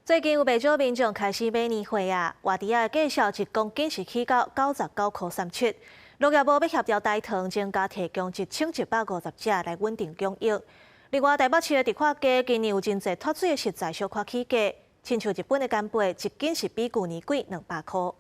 最近有袂少民眾開始買年貨啊，活豬仔的價數一公斤是起到99塊37。農業部欲協調台糖增加提供1150隻來穩定供應。另外，台北市的迪化街今年有真濟脫水的食材小可起價，親像日本的干貝一斤是比舊年貴200箍。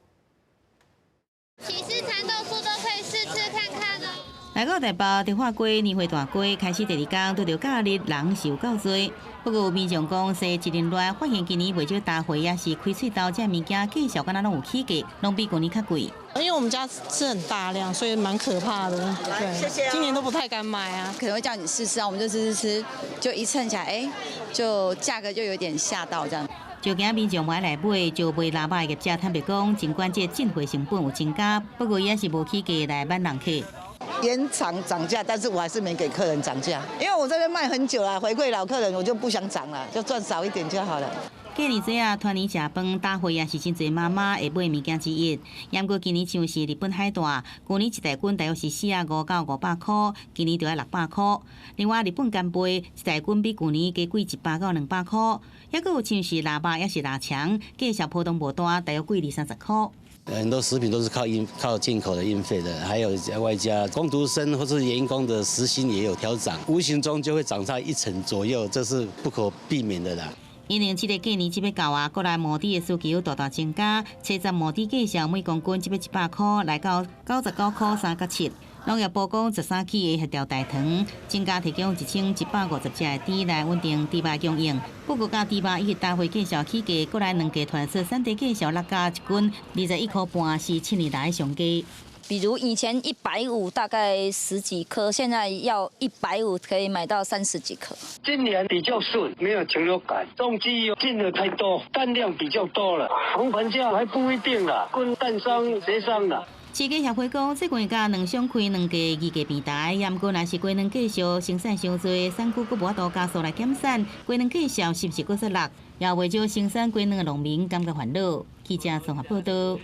起司蠶豆腐都可以試吃看看哦。來到台北迪化街年貨大街，開始第二工拄著假日人是有夠濟。不過有民眾講，踅一年來發現今年袂少大貨抑是開喙豆這物件價數敢若攏有起價，攏比舊年較貴。因為我們家吃很大量，所以蠻可怕的。對，今年都不太敢買啊。可能會叫你試吃啊，我們就試試吃，就一稱起來，哎，就價格就有點嚇到這樣。就驚民眾無愛來買，就賣臘肉的業者坦白講，儘管這進貨成本有增加，不過也是無起價來挽人客。延長漲價，但是我還是沒給客人漲價，因為我這邊賣很久了，回饋老客人，我就不想漲了，就賺少一點就好了。過年前啊，團年食飯搭會也是真濟媽媽會買物件之一。毋過今年像是日本海帶，舊年一大斤大約是45到500箍，今年就愛600箍。另外，日本干貝一大斤比舊年加貴100到200箍，抑閣有像是臘肉抑是臘腸，價數波動無大，大約貴二三十箍。很多食品都是靠進口的運費的，還有外加工讀生或是員工的時薪也有調漲，無形中就會漲差一成左右，這是不可避免的啦。因為這个過年這欲到啊，國內毛豬的需求大大增加，初十毛豬價數每公斤這欲100箍，來到99塊37。農業部講，13起會協調台糖增加提供1150隻的豬來穩定豬肉供應。不過，佮豬肉以及大貨價數起價，國內兩家團說產地價數六價一斤21塊半，是7年來上低。比如以前150大概十幾顆，現在要一百五可以買到三十幾顆。今年比較順，沒有禽流感，種雞進的太多，蛋量比較多了，紅盤價還不一定啦，跟蛋商協商啦。飼雞協會講，最近佮卵商開兩家議價平台，毋過若是雞卵繼續生產傷濟，產區閣無法度加速來減產，雞卵價數是毋是閣煞落？也袂少生產雞卵的農民感覺煩惱。記者綜合報道。